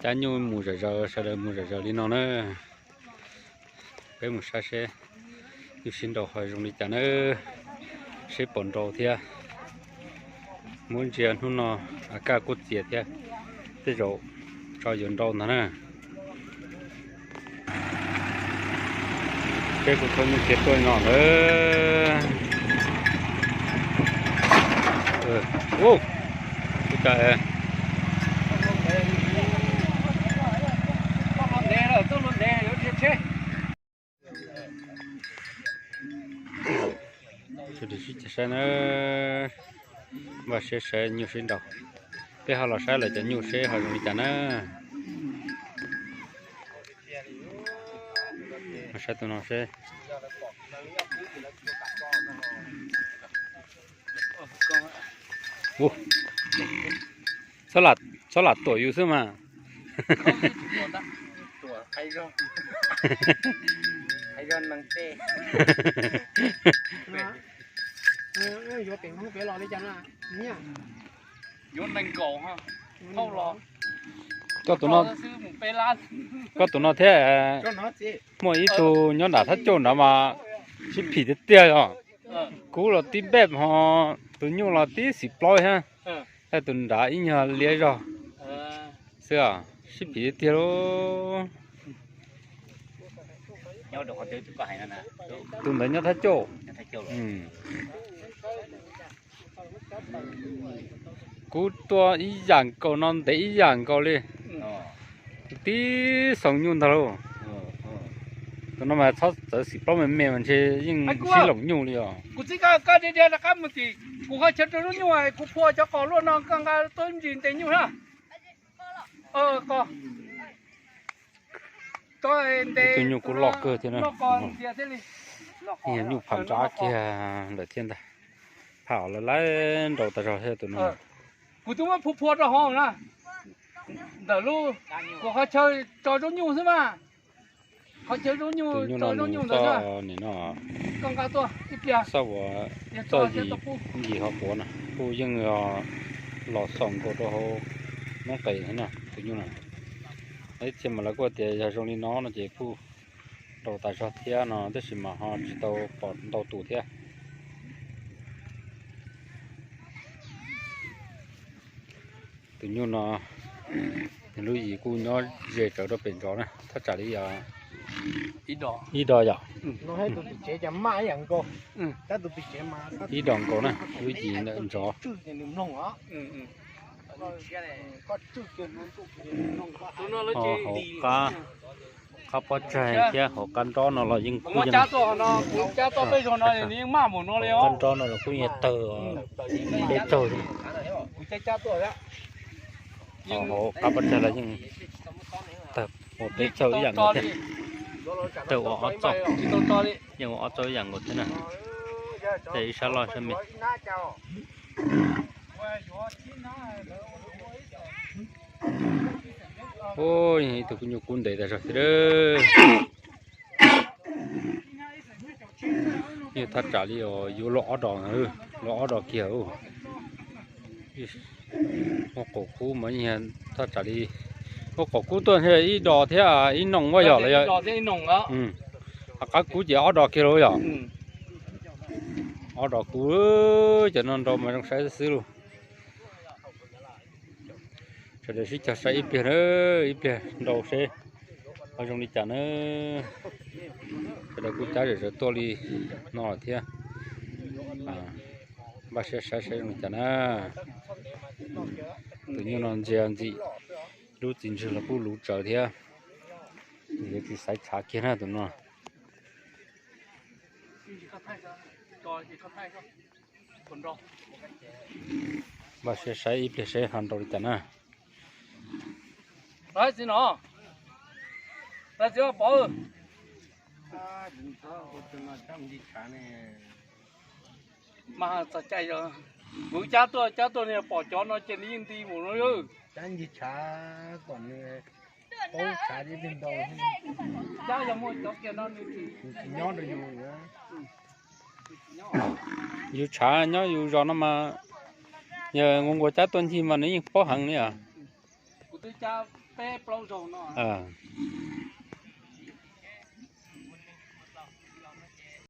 Cab nyuj mus zom zaws, sawv daws mus zom zaws li no na. Peb mus saib seb nyuj sib nraus ho zoo li cas na, seb puas nraus thiab. Muab ntsia hnub no a kaj kuj txias thiab, tej zaum tso yuav nraus ntag na. Peb kuj thauj nyuj kiag tuaj no lawm. Ub, ub, cas sawv daws sib ceg saib na, npaj siab saib nyuj sib nraus. Peb ho los saib lawv cov nyuj seb ho zoo li cas na. Saib tus no seb. Txhob lam tuam yus xwb mas. Koj tus no, koj tus no thiab. Muaj ib tug nyob nram thab cauj nrad mas sib phim tiag tiag os. Kub los tib npej ho, tus nyuj los tib xim plaub thiab. Tej tus nrad ib nyuag liab zog xwb os, sib phim tiag tiag lauj. Tus ntawd nyob thab cauj. Kub tuaj ib yam nkaus no, ntev ib yam nkaus li. Tib xoo nyuj ntag lauj. Tus no mas txhob txawv xim plaub me me mas ntshe yeej sib loos nyuj li os. Kuv txib koj, koj dhia dhia rov qab mus tim kuv qhov chaw rau lub nyuj, kuv phua cov qos luaj no koj nqa tuaj ntsis ntes nyuj na. Tus nyuj kuj loj kawg thiab na. Nyuj pham nrab kiag lawm thiab ntag. Pham lawv lawv nraus tas zog thiab tus no. Kuv twb muab phua phua rau hauv na. Ntawm lub, kuv qhov chaw tso zaub nyuj xwb mas. Qhov chaw zaub nyuj, tus nyuj no nws txoj nim no, koj nqa tuaj ib pliag, txoj uas txoj yim, yim hauv quav na kuj yeej los xaus nkaus rau hauv noob qes thiab na tus nyuj no. Ib txhia mas lawv kuj tias yog zoo li no no ces kuj nraus tas zog thiab no tab sis mas ho tsis tau pom ntau tus thiab. Tus nyuj no nws lub yim kuj nyob ze rawv rau pem nrov na, thaj tsam li yog ib do yom. Ib do nkaus na lub yim ntawm nrov. Hauv qab, qab pob tsaig thiab hauv qab nrob no los yeej kuj, hauv qab nrob no los kuj yeej tawg, peb txaug. Hauv qab pob tsaig los yeej tawg ua peb txaug ib yam nkaus thiab. Tawg ua ob txaug, yeej ua ob txaug ib yam nkaus thiab na. Tej ib sab loj sab me. Ib tug kuj nyuj kub ntev tas zog thiab. Yeej thaj tsam li yuav luaj ob dos, luaj ob dos kiag. Muaj qaum kub mas thaj tsam li, muaj qaum kub tuaj ib dos thiab ib noog ua yog los yog. Qab kub ces ob dos kiag lauj yog. Ob dos kub, cov no nrau mas zoo saib xwb lauj. Sawv daws sib cog saib ib pliag na, ib pliag nrau seb ho zoo li cas na. Sawv daws kuj cab zom zaws tuaj li no lawm thiab. Npaj siab saib saib zoo li cas na. Tus nyuj no ntsia ntxim, lub txiv ntswg los kuj luv tsawv thiab. Yuav tsis xaiv tshav kiag na tus no. Npaj siab saib ib pliag seb ho nrau li cas na. Mas txog caij, kuv cab tuaj cab tuaj nws pom cov no ces nws yeej nti mus no. Cab ncig tshav kom nws paub tshav ib ntau, cab yog muaj cov kiag no nws tsis nyob rau yus. Yus tshav nyob yus zos no mas yog nquas nquas cab tuaj ncig mas nws yeej paub heev li os. Twb cab peb plaub zaug no.